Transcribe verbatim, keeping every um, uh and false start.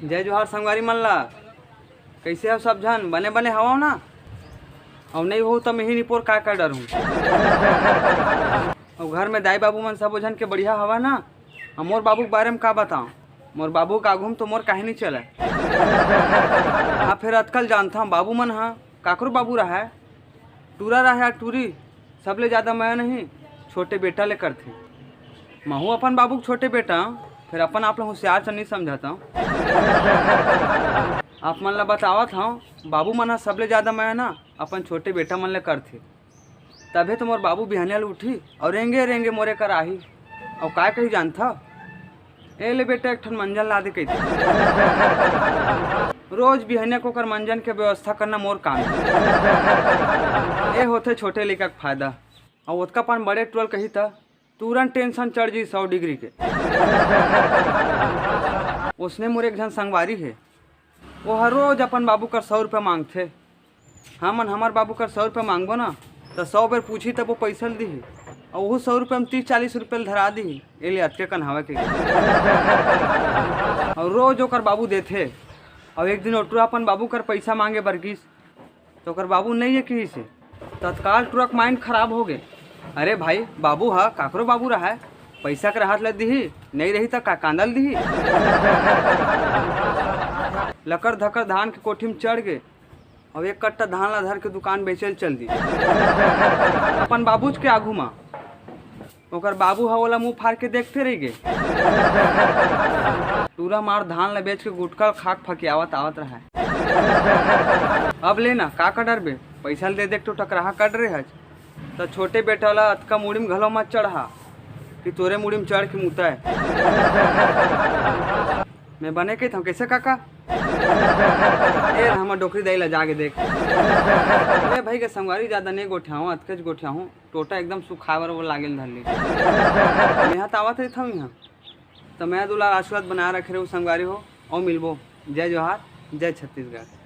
जय जोहार संगवारी मन ला। कइसे हव सब झन? बने बने हवव ना? अउ नइ होहू त मेही निपोर का का डरहूँ। अउ घर में दाई बाबू मन सबो झन के बढ़िया हवय ना? अउ मोर बाबू के बारे में का बतावं, मोर बाबू के आघू में तो मोर काहे नइ चलय। हाँ, फेर अतका ल जानथंव, बाबू मन ह काकरो बाबू रहय, टूरा रहय या टूरी, सबले जादा मया नहीं छोटे बेटा ले करथे। महूँ अपन बाबू के छोटे बेटा, फेर अपन आप ल होशियार चन्नी समझत हंव। आप मन ल बतावत हंव, बाबू मन ह सबले जादा मया ना अपन छोटे बेटा मन ले करथे। तभे तो मोर बाबू बिहनिया ले उठही अउ रेंगे रेंगे मोरे कर आही। अउ काय कही जानथव? ए ले बेटा, एक ठन मंजन ला दे कहिथे। रोज बिहनिया के ओकर मंजन के व्यवस्था करना मोर काम हे। ए होथे छोटे लइका के फायदा। अउ ओतका पन बड़े टूरा ल कही त तुरंत टेंशन चढ़ जही सौ डिग्री के। ओसने मोर एक झन संगवारी हे, ओह रोज अपन बाबू कर सौ रुपया मांगथे। हमन हमर बाबू कर सौ रुपया मांगबो ना, त सौ बेर पूछही तब वो पइसा ल दिही। अउ ओहू सौ रुपया में तीस चालीस रुपया ल धरा दिही, ए ले अतके कन हवय के। अउ रोज ओकर बाबू देथे। अउ एक दिन ओ टूरा अपन बाबू कर पइसा मांगे बर गिस, त ओकर बाबू नइ ए किहिस हे। तत्काल टूरा के माइंड खराब हो गे। अरे भाई, बाबू ह काकरो बाबू रहय, पइसा के रहत ले दिही, नइ रही त का कांदा ल दिही? लकर धकर धान के कोठी में चढ़ गे, अउ एक कट्टा धान ला धर के दुकान बेचे ल चल दिस। अपन बाबूच के आघू म। ओकर बाबू ह ओला मुंह फार के देखते रहि गे। टूरा मार धान ला बेच के गुटखा ल खा के फकियावत आवत रहय। अब ले ना, का का डरबे? पइसा ल दे दे के तो टकराहा कर डरे हच। त छोटे बेटा ला अतका मुड़ी म घलो मत चढ़हा कि तोरे मुड़ी म चढ़ के मुतय। मैं बने कहिथंव, कइसे काका? ए, हमर डोकरी दाई ला जाके देख। ए भाई के संगवारी, जादा नइ गोठियाहूं, अतकेच गोठियाहूं। टोटा एकदम सुखाय बर वो लागेल धर ले। मेहा त आवत रहिथंव इहां। त मया दुलार आशीर्वाद बनाए रखे रहे संगवारी हो। अउ मिलबो। जय जोहार, जय छत्तीसगढ़।